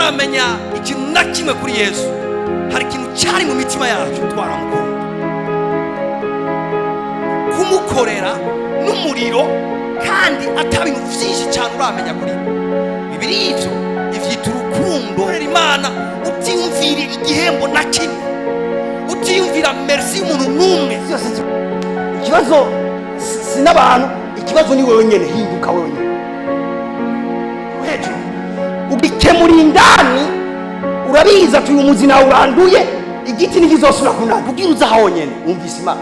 Tutaramenya ikintu na kimwe kuri Yesu, hari ikintu cyari mu mitima yacu, twaramukunda, kumukorera n'umuriro, kandi ata bintu byinshi cyane uramenya kuri we. Bibiri ivyo ivyita urukundo. Korera Imana utiyumvira igihembo na kimwe, utiyumvira merci y'umuntu n'umwe. Byose ikibazo si n'abantu, ikibazo ni wewe nyene. Hinduka wewe nyene hejuru, ugikemura indani. Urabizi ati uyu muzi nawe uranduye, igiti ntikizosubira kunanda. Ubwira uza honyene wumvise Imana.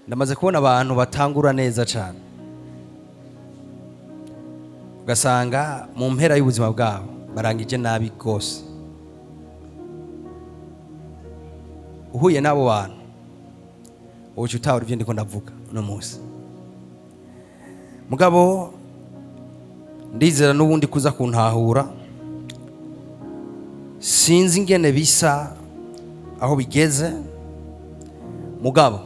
Ndamaze kubona abantu batangura neza cyane, ugasanga mu mpera y'ubuzima bwabo barangije nabi rwose. Uhuye n'abo bantu, uca utahura ibyo ndiko ndavuga uno munsi. Mugabo ndizera n'ubundi kuza kuntahura. Sinzi ingene bisa aho bigeze, mugabo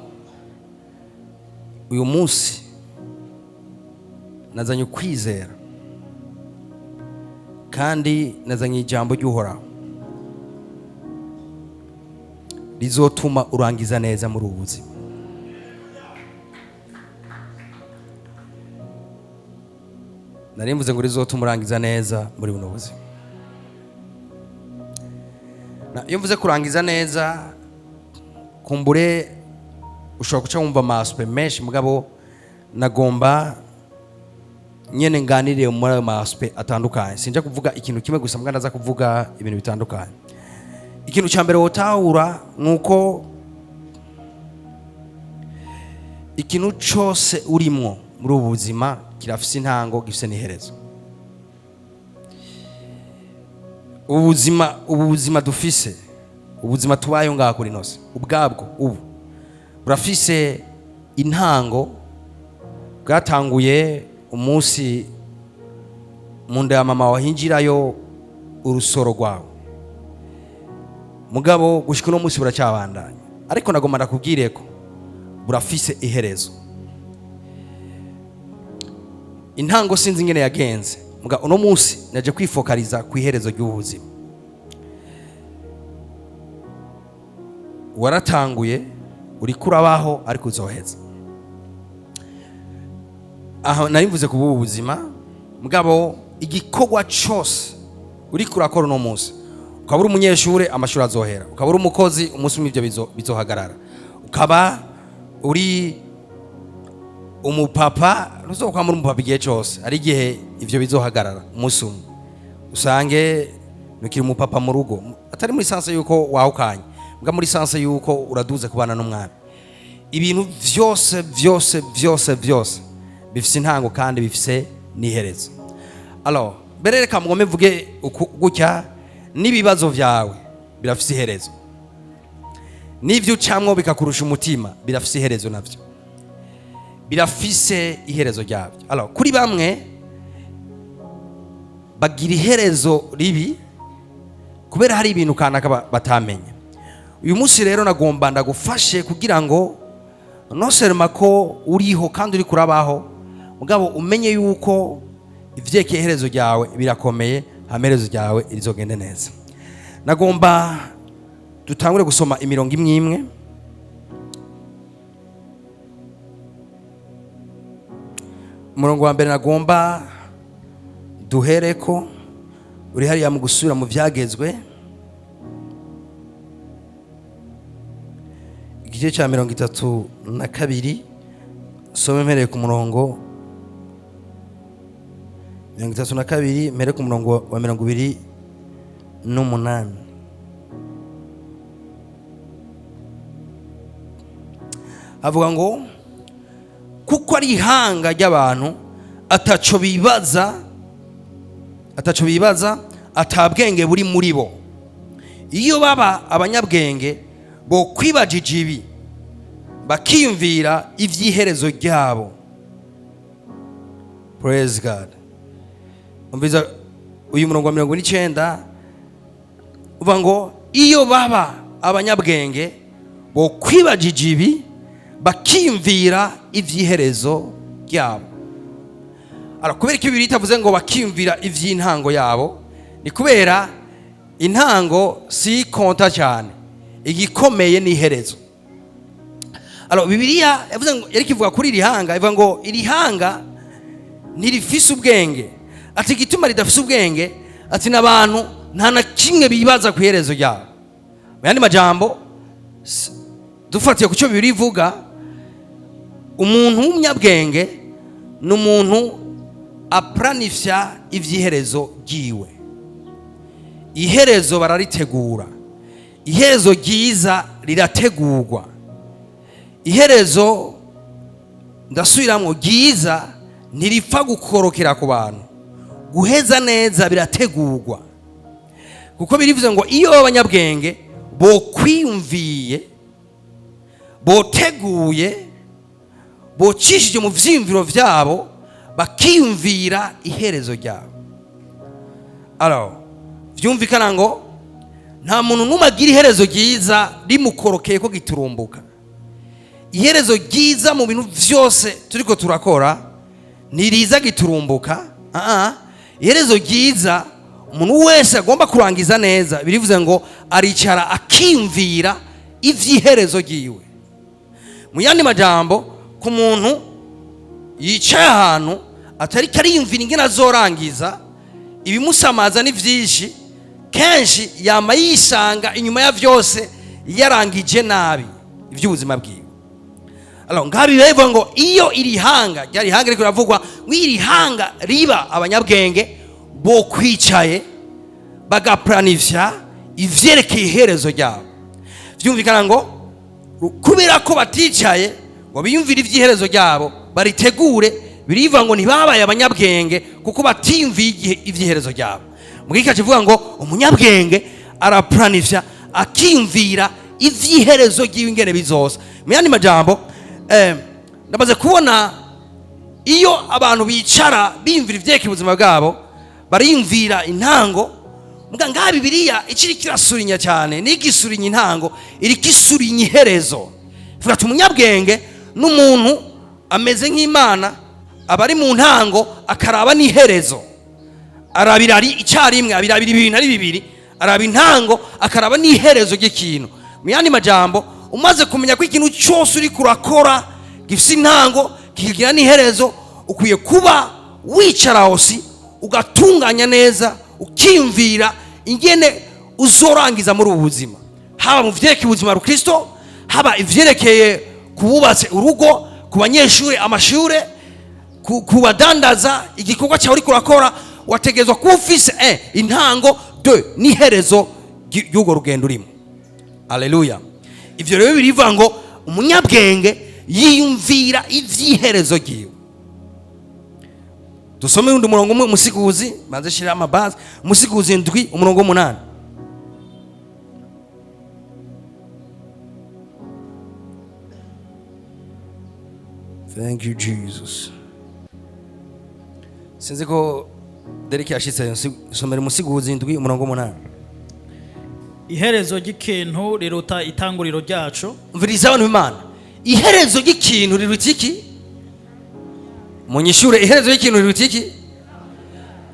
uyu munsi nazanye ukwizera kandi nazanye ijambo ry'Uhoraho rizotuma urangiza neza muri ubu buzima. Nari mvuze ngo rizotuma urangiza neza muri buno buzima. Iyo mvuze kurangiza neza, kumbure ushobora guca wumva ama aspects menshi, mugabo nagomba nyene nganire muri ayo ma aspects atandukanye. Sinja kuvuga ikintu kimwe gusa, mbwa ndaza kuvuga ibintu bitandukanye. Ikintu cya mbere wotahura ni uko ikintu cose urimwo muri ubu buzima kirafise intango, gifise n'iherezo. Ubuzima, ubu buzima dufise, ubuzima tubayeho ngaha kuri nose, ubwabwo ubu burafise intango. Bwatanguye umunsi mu nda ya mama wahinjirayo urusoro rwawe, mugabo gushika uno munsi buracyabandanya. Ariko nagomba ndakubwire ko burafise iherezo. Intango sinzi ingene yagenze, muga uno munsi naje kwifokaliza ku iherezo ry'ubuzima. Waratanguye, uriko urabaho, ariko uzoheza. Aho nari mvuze ku bubu buzima, mugabo igikorwa cose uriko urakora uno munsi, ukaba uri umunyeshure, amashuri azohera. Ukaba uri umukozi, umunsi umwe ivyo bizohagarara. Ukaba uri umupapa, ntuzokwama uri umupapa igihe cose. Hari igihe ivyo bizohagarara, umunsi umwe usange ntukiri umupapa mu rugo, atari muri sens yuko wahukanye, mbwa muri sens yuko uraduze kubana n'umwami. Ibintu vyose vyose vyose vyose bifise intango kandi bifise n'iherezo. Alors mbere reka mugome mvuge gutya: n'ibibazo vyawe birafise iherezo, n'ivyo ucamwo bikakurusha umutima birafise iherezo, navyo birafise iherezo ryabyo. Alors kuri bamwe bagira iherezo ribi kubera hari ibintu kanaka batamenya. Uyu munsi rero nagomba ndagufashe kugira ngo non seulement ko uriho kandi uri kurabaho, mugabo umenye yuko ivyerekeye iherezo ryawe birakomeye, hama iherezo ryawe rizogende neza. Nagomba dutangure gusoma imirongo imwe imwe. Umurongo wa mbere nagomba duhereko uri hariya mu Gusubira mu Vyagezwe, igice cya 32. Some mpereye ku murongo 32, mpere ku murongo wa 28. Avuga ngo: "Kuko ari ihanga ry'abantu ataco bibaza, ataco bibaza, atabwenge buri muri bo. Iyo baba abanyabwenge bo kwibajije ibi, bakiyumvira ivy'iherezo ryabo." Praise God. Umviza uyu murongo wa 49, uvuga ngo: "Iyo baba abanyabwenge bo kwibajije ibi." Bakiyumvira iby'iherezo ryabo. Alors, kubera ko Bibiliya itavuze ngo bakiyumvira iby'intango yabo, ni kubera intango si konta cyane, igikomeye ni iherezo. Alors, Bibiliya yavuze ngo, yari kivuga kuri iri hanga, ivuga ngo iri hanga ntirifise ubwenge. Ati igituma ridafise ubwenge, ati n'abantu nta na kimwe bibaza ku iherezo ryabo. Mu yandi majambo, dufatiye ku cyo Bibiliya ivuga, umuntu w'umunyabwenge ni umuntu aplanifya iby'iherezo ryiwe. Iherezo bararitegura, iherezo ryiza rirategurwa. Iherezo, ndasubiramwo, ryiza ntiripfa gukorokera ku bantu. Guheza neza birategurwa, kuko birivuze ngo iyo abanyabwenge bokwiyumviye, boteguye, bocishije mu vyiyumviro vyabo, bakiyumvira iherezo ryabo. Alors, vyumvikana ngo nta muntu n'umwe agira iherezo ryiza rimukorokeye ko giturumbuka. Iherezo ryiza mu bintu vyose turiko turakora ntiriza giturumbuka. Iherezo ryiza, umuntu wese agomba kurangiza neza, birivuze ngo aricara akiyumvira ivy'iherezo ryiwe. Mu yandi majambo, ku muntu yicaye ahantu atariko ariyumvira ingene azorangiza, ibimusamaza ni vyinshi, kenshi yama yisanga inyuma ya vyose yarangije nabi ivy'ubuzima bwiwe. Alors, ngaha Bibiliya ivuga ngo iyo iri hanga ryari hanga riko riravugwa, ngo iri hanga riba abanyabwenge bo kwicaye bagaplanifya ivyerekeye iherezo ryabo. Vyumvikana ngo kubera ko baticaye ngo biyumvire ivy'iherezo ryabo baritegure, birivuga ngo ntibabaye abanyabwenge kuko batiyumviye ivy'iherezo ryabo. Mugika kivuga ngo umunyabwenge araplanifya akiyumvira ivy'iherezo ry'iwe ingene bizoza. Mu yandi majambo, ndamaze kubona iyo abantu bicara biyumvira ivyerekeye ubuzima bwabo, bariyumvira intango. Muga ngaha Bibiliya ikiri kirasurinya cyane, n'igisurinya intango, iriko isurinya iherezo. Ivuga ati umunyabwenge n'umuntu ameze nk'Imana, aba ari mu ntango akaraba n'iherezo. Arabira ari icyarimwe, abirabira ibintu ari bibiri, araba intango akaraba n'iherezo ry'ikintu. Mu yandi majambo, umaze kumenya ko ikintu cyose uri kurakora gifise intango kikagira n'iherezo, ukwiye kuba wicara hose ugatunganya neza, ukiyumvira ingene uzorangiza muri ubu buzima, haba mu vyerekeye ubuzima rukristo, haba ivyerekeye kububatse urugo, ku banyeshure amashure, ku badandaza, igikorwa cyawe uriko urakora, wategerezwa kuba ufise intango, deux, n'iherezo ry'urwo rugendo urimo. Aleluya. Ivyo rero birivuga ngo umunyabwenge yiyumvira ivy'iherezo ryiwe. Dusome undi murongo umwe, Umusiguzi, banze shira amabazi, Umusiguzi 7 umurongo 8. Thank you, Jesus. Sinzi ko Derek yashitse, somera Umusiguzi 7 umurongo 8. Iherezo ry'ikintu riruta itanguriro ryaco. Mviriza abantu b'Imana, iherezo ry'ikintu riruta iki? Munyishure, iherezo ry'ikintu riruta iki?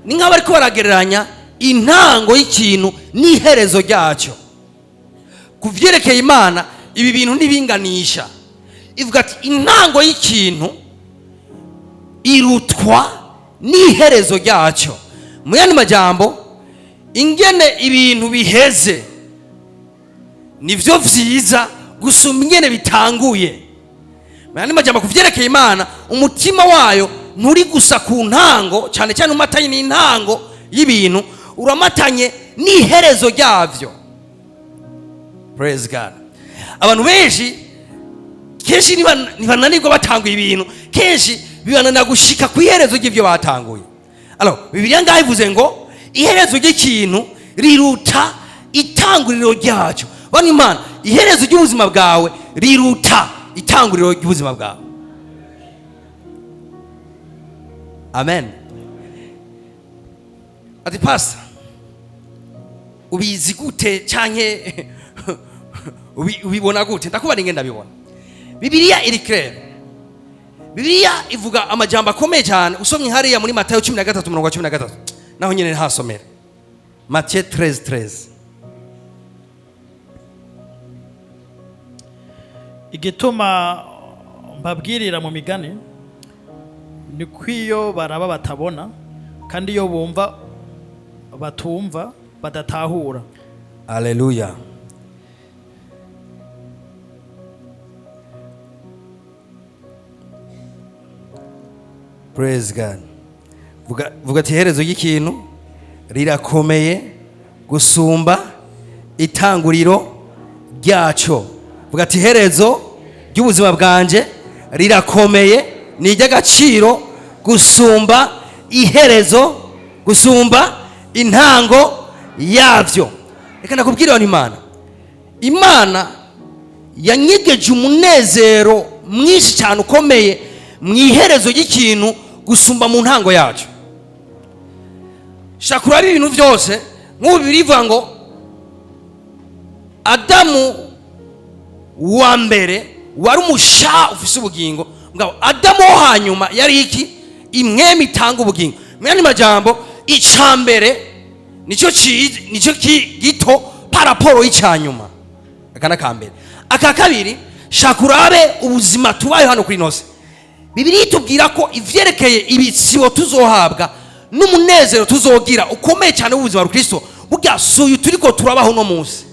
Ni nk'aho bariko baragereranya intango y'ikintu n'iherezo ryacyo. Ku vyerekeye Imana, ibi bintu ntibinganisha. Ivuga ati intango y'ikintu irutwa n'iherezo ryacyo. Mu yandi majambo, ingene ibintu biheze nivyo vyiza gusumba ingene bitanguye. Mu yandi majambo, ku vyerekeye Imana, umutima wayo nturi gusa ku ntango, cyane cyane umatanye n'intango y'ibintu, uramatanye n'iherezo ryavyo. Praise God. Abantu benshi kenshi ntibananirwa batanguye ibintu, kenshi bibananira gushika ku iherezo ry'ivyo batanguye. Alors, Bibiliya ngaho ivuze ngo iherezo ry'ikintu riruta itanguriro ryacyo. Bano Imana, iherezo ry'ubuzima bwawe riruta itanguriro ry'ubuzima bwawe. Amen. Ati pastor, ubizi gute canke ubibona gute? Ndakubara ingene ndabibona. Bibiliya iri claire. Bibiliya ivuga amajambo akomeye cyane. Usomye hariya muri Matayo 13 umurongo wa 13, naho nyine ntasomera Matthieu 13:13. Igituma mbabwirira mu migani ni ko iyo baraba batabona, kandi iyo bumva batumva, badatahura. Aleluya. Praise God. Vuga ati iherezo ry'ikintu rirakomeye gusumba itanguriro ryaco. Vuga ati iherezo ry'ubuzima bwanje rirakomeye, ni iry'agaciro gusumba iherezo, gusumba intango yavyo. Reka ndakubwire hano, Imana yanyegeje umunezero mwinshi cyane ukomeye mu iherezo ry'ikintu gusumba mu ntango yacu. Shaka urabe ibintu byose nk'ubu birivuga ngo Adamu wa mbere wari umusha ufise ubugingo, mugabo Adamu wo hanyuma yari iki? Imwemi itanga ubugingo. Mu yandi majambo, ica mbere nicyo gito par rapport y'icya nyuma. Aka ni aka mbere. Aka kabiri, shaka urabe ubuzima tubaye hano kuri ino si. Bibiliya itubwira ko ivyerekeye ibitsibo tuzohabwa n'umunezero tuzogira ukomeye cyane w'ubuzima bwa Kristo, burya si uyu turiko turabaho uno munsi.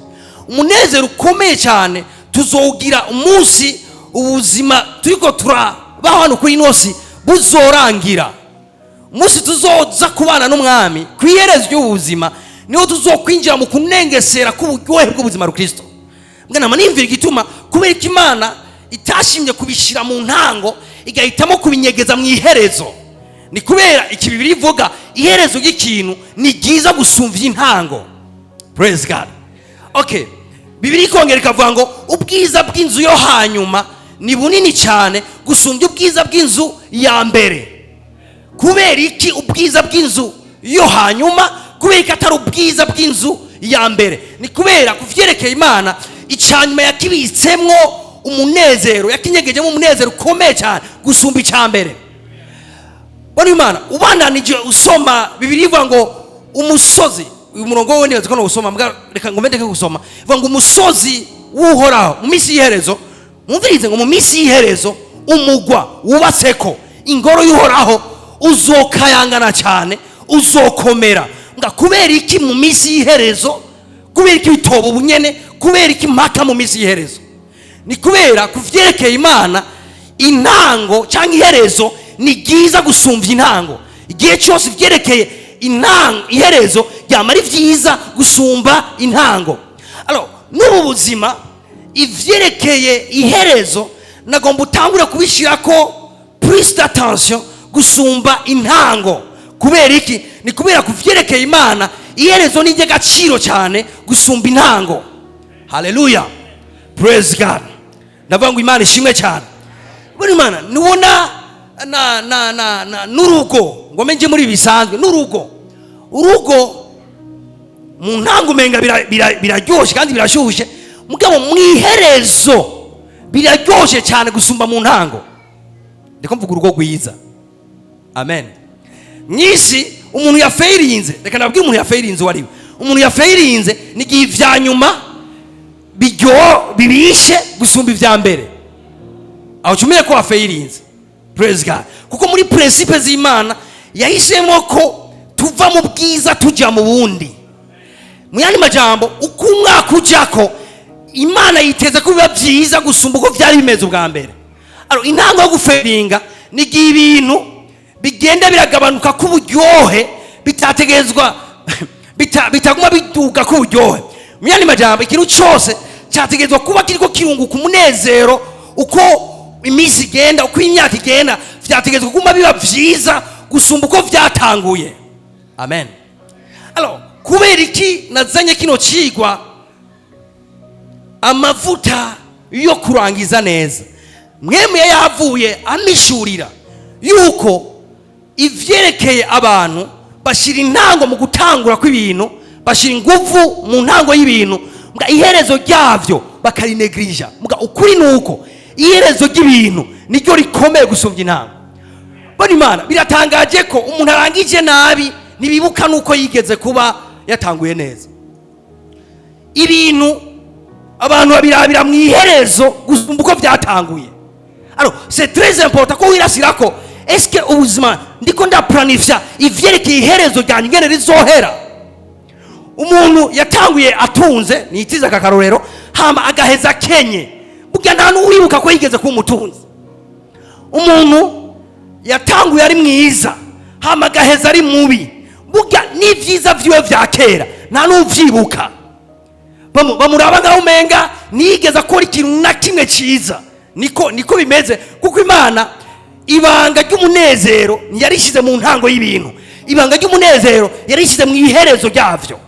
Umunezero ukomeye cyane tuzogira umunsi ubuzima turiko turabaho hano kuri ino si buzorangira, umunsi tuzoza kubana n'umwami ku iherezo ry'ubuzima, niho tuzokwinjira mu kunengesera k'uburyohe bw'ubuzima bwa Kristo. Mbwana nimvira igituma, kubera ko Imana itashimye kubishyira mu ntango, igahitamo kubinyegeza mu iherezo, ni kubera iki? Bibiliya ivuga iherezo ry'ikintu ni ryiza gusumva intango. Praise God. Okay, Bibiliya ikongera ikavuga ngo ubwiza bw'inzu yo hanyuma ni bunini cyane gusumbya ubwiza bw'inzu ya mbere. Kubera iki ubwiza bw'inzu yo hanyuma? Kubera ko atari ubwiza bw'inzu ya mbere? Ni kubera ku vyerekeye Imana, icyanyuma yakibitsemwo umunezero, yakinyegejemo umunezero ukomeye cyane gusumba icya mbere. Bano Imana, ubandanije usoma, Bibiliya ivuga ngo umusozi, uyu murongo wowe nibaza ko nawusoma, mbwa reka ngo ndeke gusoma. Ivuga ngo umusozi w'Uhoraho mu minsi y'iherezo, mwumvirize, ngo mu minsi y'iherezo umugwa wubatseko ingoro y'Uhoraho uzokayangana cyane, uzokomera. Nga kubera iki mu minsi y'iherezo? Kubera iki bitoba ubunyene? Kubera iki mpaka mu minsi y'iherezo? Ni kubera ku vyerekeye Imana, intango cyangwa iherezo ni ryiza gusumvya intango. Igihe cyose vyerekeye intango, iherezo ryama ari vyiza gusumba intango. Alors, n'ubu buzima, ivyerekeye iherezo nagomba utangure kubishyirako plus d'attention gusumba intango. Kubera iki? Ni kubera ku vyerekeye Imana, iherezo ni iry'agaciro cyane gusumba intango. Haleluya, praise God. Ndavuga ngo Imana ishimwe cyane. Buri Imana nubona na na na na n'urugo, ngo menje muri bisanzwe n'urugo, urugo mu ntango umenga biraryoshe kandi birashyushye, mugabo mu iherezo biraryoshe cyane gusumba mu ntango. Ndiko mvuga urugo rwiza. Amen. Mwisi umuntu yafeirinze, reka nabwire umuntu yafeirinze uwo ari we. Umuntu yafeirinze ni igihe ivya nyuma bibishe gusumba ivya mbere, aho ucumenye ko wafeirinze. Praise God. Kuko muri principe z'Imana yahisemo ko tuva mu bwiza tujya mu bundi. Mu yandi majambo, uko umwaka ujako, Imana yiteze ko biba byiza gusumba uko byari bimeze ubwa mbere. Alors, intango yo gufeiringa ni igihe ibintu bigenda biragabanuka k'uburyohe, bitategerezwa bitaguma biduga k'uburyohe. Mu yandi majambo, ikintu cyose cyategerezwa kuba kiriko kirunguka umunezero uko iminsi igenda, uko imyaka igenda, vyategerezwa kuguma biba vyiza gusumba uko vyatanguye. Amen. Alors, kubera iki nazanye kino cigwa, amavuta yo kurangiza neza? Mwemwe yavuye amishurira yuko ivyerekeye abantu bashyira intango mu gutangura kw'ibintu, bashyira ingufu mu ntango y'ibintu, mbwa iherezo ryavyo bakarinegirija. Mbwa ukuri ni uko Iherezo ry'ibintu niryo rikomeye gusumbya intango. Bona Imana, biratangaje ko umuntu arangije nabi ntibibuka nuko yigeze kuba yatanguye neza. Ibintu abantu babirabira mu iherezo gusumba uko byatanguye. Alors c'est très important ko wirasira ko est-ce que ubuzima ndiko ndaplanifya ivyerekeye iherezo ryanjye ingene rizohera. Umuntu yatanguye atunze, nitize aka karorero, hama agaheza akenye, burya nta n'uwibuka ko yigeze kuba umutunzi. Umuntu yatanguye ari mwiza, hama agaheza ari mubi, burya n'ibyiza vyiwe vya kera nta n'uvyibuka. Bamuraba nkaho umenga niyigeze akora ikintu na kimwe cyiza. Niko bimeze, kuko Imana ibanga ry'umunezero ntiyarishyize mu ntango y'ibintu, ibanga ry'umunezero yarishyize mu iherezo ryavyo.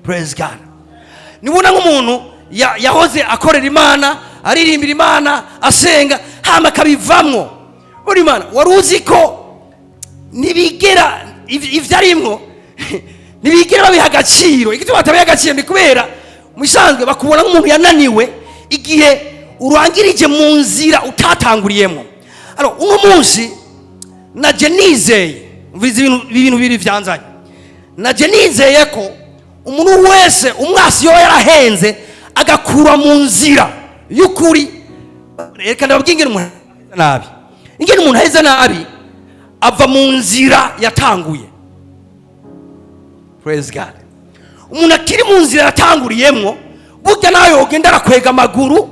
Praise God. Nibona nk'umuntu yahoze akorera Imana, aririmbira Imana, asenga, hama akabivamwo. Buri Imana, wari uzi ko ntibigera ivyo arimwo ntibigera babiha agaciro? Igituma batabiha agaciro ni kubera mu bisanzwe bakubona nk'umuntu yananiwe igihe urangirije mu nzira utatanguriyemo. Alors uno munsi naje nizeye, mvize ibintu bibiri vyanzanye. Naje nizeye ko umuntu wese umwasi yoba yarahenze agakura mu nzira y'ukuri. Reka ndababwire ingene umuntu aheza nabi. Ingene umuntu aheza nabi, ava mu nzira yatanguye. Praise God. Umuntu akiri mu nzira yatanguriyemwo, burya nawe yogenda arakwega amaguru,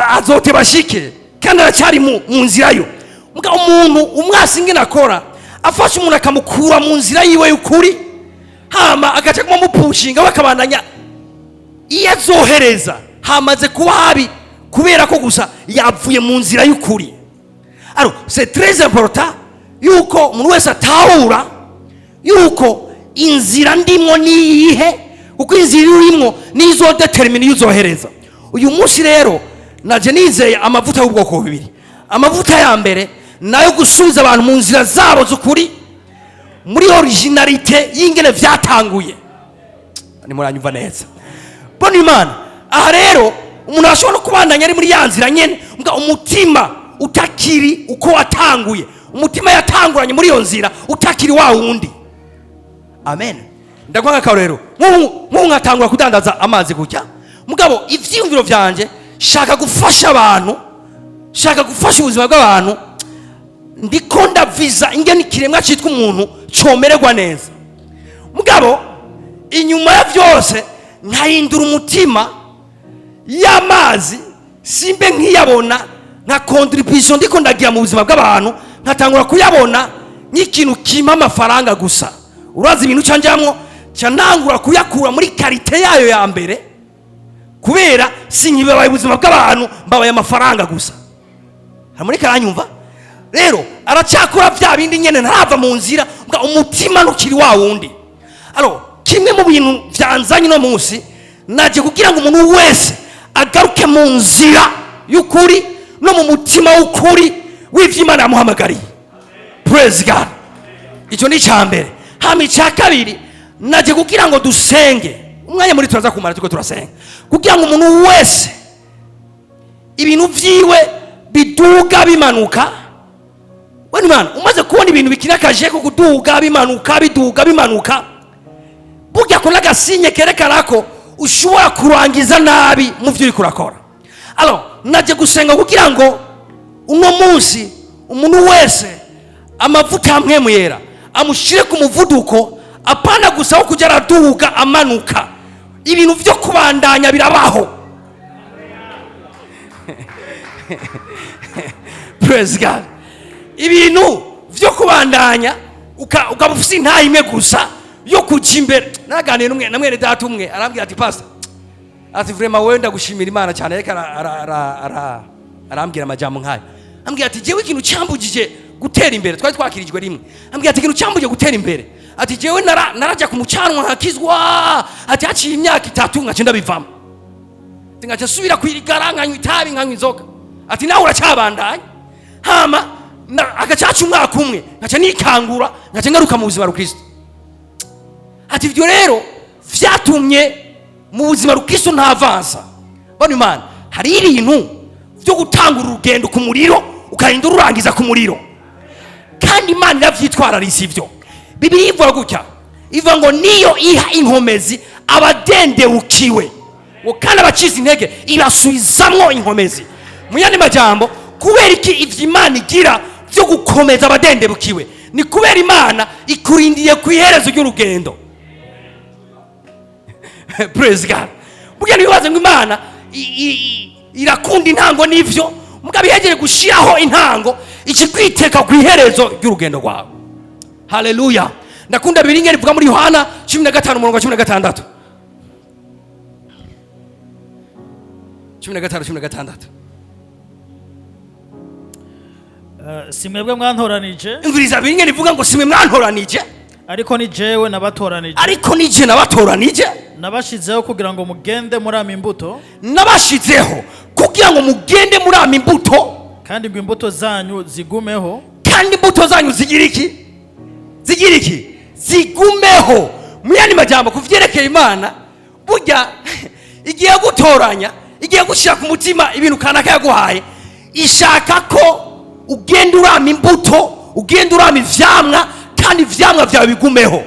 azoteba ashike, kandi aracyari mu nzira yo. Muga umuntu umwasi ingene akora, afashe umuntu akamukura mu nzira yiwe y'ukuri, hama agaca kumupushinga, we akabandanya iyo azohereza hamaze kuba habi, kubera ko gusa yavuye mu nzira y'ukuri. Alors c'est très important yuko umuntu wese atahura yuko inzira ndimwo niyihe, kuko inzira urimwo nizo determine iyo uzohereza. Uyu munsi rero naje nizeye amavuta y'ubwoko bubiri. Amavuta ya mbere nayo gusubiza abantu mu nzira zabo z'ukuri, muri originalité y'ingene vyatanguye. Nimuranyumva neza, bona Imana. Aha rero umuntu ashobora no kubandanya ari muri ya nzira nyene, mbwa umutima utakiri uko watanguye, umutima yatanguranye muri iyo nzira utakiri wa wundi. Amen. Ndaguha akarorero. Nk'ubu nkatangura kudandaza amazi gutya, mugabo ivyiyumviro vyanje shaka gufasha abantu, shaka gufasha ubuzima bw'abantu, ndiko ndaviza ingene ikiremwa cyitwa umuntu comererwa neza. Mugabo inyuma ya byose nkahindura umutima, y'amazi simbe nkiyabona nka contribution ndiko ndagira mu buzima bw'abantu, nkatangura kuyabona nk'ikintu kimpa amafaranga gusa. Urazi ibintu ca njamwo, ca ntangura kuyakura muri qualité yayo ya mbere, kubera sinkibabaye ubuzima bw'abantu, mbabaye amafaranga gusa. Hari muri karanyumva rero, aracyakora bya bindi nyene, ntarava mu nzira, mbwa umutima ntukiri wa wundi. Alors kimwe mu bintu vyanzanye uno munsi, naje kugira ngo umuntu wese agaruke mu nzira y'ukuri no mu mutima w'ukuri w'ivy'Imana yamuhamagariye. Praise God. Icyo ni icya mbere. Hama icya kabiri, naje kugira ngo dusenge umwanya muri turaza kumara turiko turasenga, kugira ngo umuntu wese ibintu vyiwe biduga bimanuka. We Imana, umaze kubona ibintu bikinakaje ko kuduga bimanuka, biduga bimanuka, burya ko n'aga signe kerekana ko ushobora kurangiza nabi mu byo uriko urakora. Alors naje gusenga kugira ngo uno munsi umuntu wese amavuta ya Mpwemu Yera amushyire ku muvuduko, apana gusa wo kujya araduga amanuka. Ibintu byo kubandanya birabaho. Praise God. Ibintu byo kubandanya ukaba ufite intaha imwe gusa yo kujya imbere. Naganiriye n'umwe na mwene data umwe, arambwira ati: "Pastor," ati, "vraiment wewe ndagushimira Imana cyane." Ariko arambwira amajambo nk'ayo, ambwira ati: "Jewe ikintu cyambujije gutera imbere," twari twakirijwe rimwe, ambwira ati: "Ikintu cyambujije gutera imbere," ati, "jewe narajya ku mucanwa nkakizwa," ati, "haciye imyaka 3 nkaca ndabivamo," ati, "nkaca nsubira kwirigara, nkanywa itabi, nkanywa inzoga," ati, "nawe uracyabandanya." Hama agacaca umwaka umwe, nkaca nikangura, nkaca ngaruka mu buzima rukristo. Ati: "Ibyo rero vyatumye mu buzima rukristo ntavansa." Bano Imana, hari ibintu byo gutanga urugendo ku muriro, ukarinda ururangiza ku muriro. Kandi Imana iravyitwararitse ivyo. Bibiliya ivuga gutya, ivuga ngo niyo iha inkomezi abadendewukiwe, ngo kandi abacize intege ibasubizamwo inkomezi. Mu yandi majambo, kubera iki ivyo Imana igira byo gukomeza abadendebukiwe? Ni kubera Imana ikurindiye ku iherezo ry'urugendo. Praise God. Burya ntibibaze ngo Imana irakunda intango n'ivyo, mugabo ihejeje gushiraho intango ikikwiteka ku iherezo ry'urugendo rwawe. Haleluya. Ndakunda bibiri ingene ivuga muri Yohana 15 umurongo wa 16. 15, 16. Si mwebwe mwantoranije. Imviriza, bibiri ingene ivuga ngo simwe mwantoranije, ariko ni jewe nabatoranije, ariko ni je nabatoranije, nabashizeho kugira ngo mugende murama imbuto, nabashizeho kugira ngo mugende murama imbuto, kandi ngo imbuto zanyu zigumeho, kandi imbuto zanyu zigira iki? Zigira iki? Zigumeho. Mu yandi majambo, ku vyerekeye Imana, burya igiye gutoranya, igiye gushyira ku mutima ibintu kanaka yaguhaye, ishaka ko ugenda urama imbuto, ugenda urama ivyamwa, kandi ivyamwa vyawe bigumeho.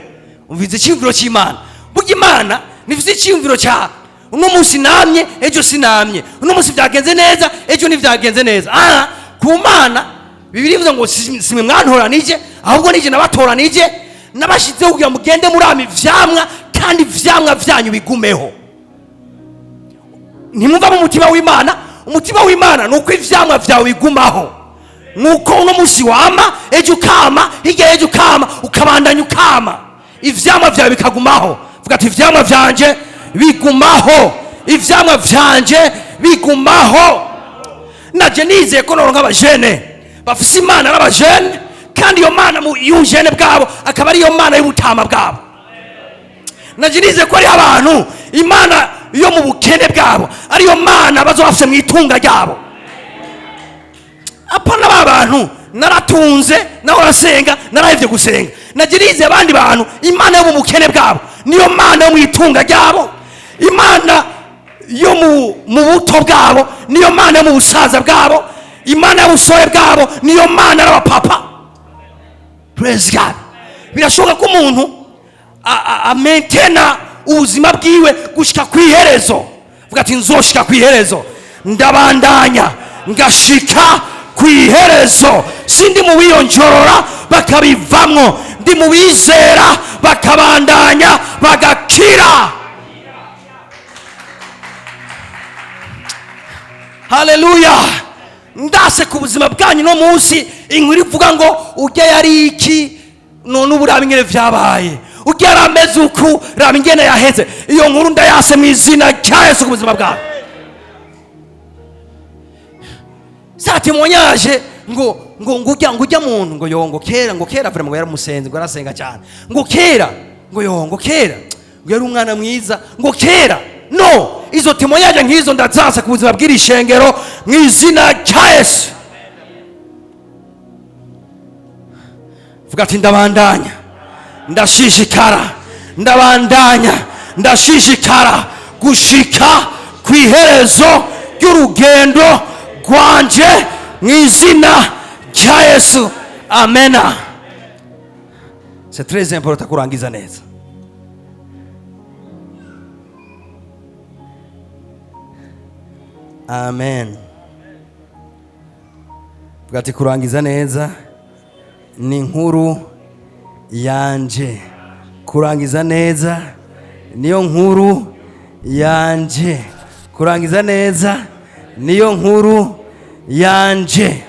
Umvize icyiyumviro cy'Imana. Burya Imana ntifise icyiyumviro cya uno munsi namye, ejo sinamye, uno munsi byagenze neza, ejo ntibyagenze neza. Ku Mana Bibiliya ivuze ngo simwe mwantoranije, ahubwo nije nabatoranije, nabashyizeho kugira ngo mugende murama ivyamwa, kandi ivyamwa vyanyu bigumeho. Ntimwumva mu mutima w'Imana? Umutima w'Imana ni uko ivyamwa vyawe bigumaho, nuko uno munsi wama, ejo ukama, hirya y'ejo ukama, ukabandanya ukama, ivyamwa vyawe bikagumaho. Vuga ati ivyamwa vyanje bigumaho, ivyamwa vyanje bigumaho. Naje nizeye ko noronka abajene bafise Imana n'abajene, kandi iyo Mana mu y'ubujene bwabo akaba ariyo Mana y'ubutama bwabo. Naje nizeye ko hariho abantu Imana yo mu bukene bwabo ariyo Mana bazoba bafise mu itunga ryabo. Apana ba bantu naratunze, nawe urasenga, narahevye gusenga. Naje nizeye abandi bantu Imana yo mu bukene bwabo niyo Mana yo mu itunga ryabo, Imana yo mu buto bwabo niyo Mana yo mu busaza bwabo, Imana y'ubusore bwabo niyo Mana y'abapapa. Praise God. Birashoboka ko umuntu amaintena ubuzima bwiwe gushika ku iherezo. Vuga ati nzoshika ku iherezo, ndabandanya ngashika ku iherezo. Sindi mu biyonjorora bakabivamwo, ndi mu bizera bakabandanya bagakira. Haleluya. Ndase ku buzima bwanyu no munsi inkuru ivuga ngo urya yari iki, none ubu raba ingene vyabaye, urya yari ameze uku, raba ingene yaheze. Iyo nkuru ndayase mu izina rya Yesu ku buzima bwawe. Sa témoignage ngo ngo ngo urya, ngo urya muntu ngo yo, ngo kera, ngo kera vraiment ngo yaramusenze, ngo yarasenga cyane, ngo kera, ngo yo, ngo kera ngo yari umwana mwiza, ngo kera. No, izo témoignage nk'izo ndazasa ku buzima bw'iri shengero mu izina rya Yesu. Vuga ati ndabandanya ndashishikara, ndabandanya ndashishikara gushika ku iherezo ry'urugendo rwanje mu izina rya Yesu. Amena. C'est très important kurangiza neza. Amen. Vuga ati kurangiza neza ni inkuru yanje, kurangiza neza niyo nkuru yanje, kurangiza neza niyo nkuru yanje.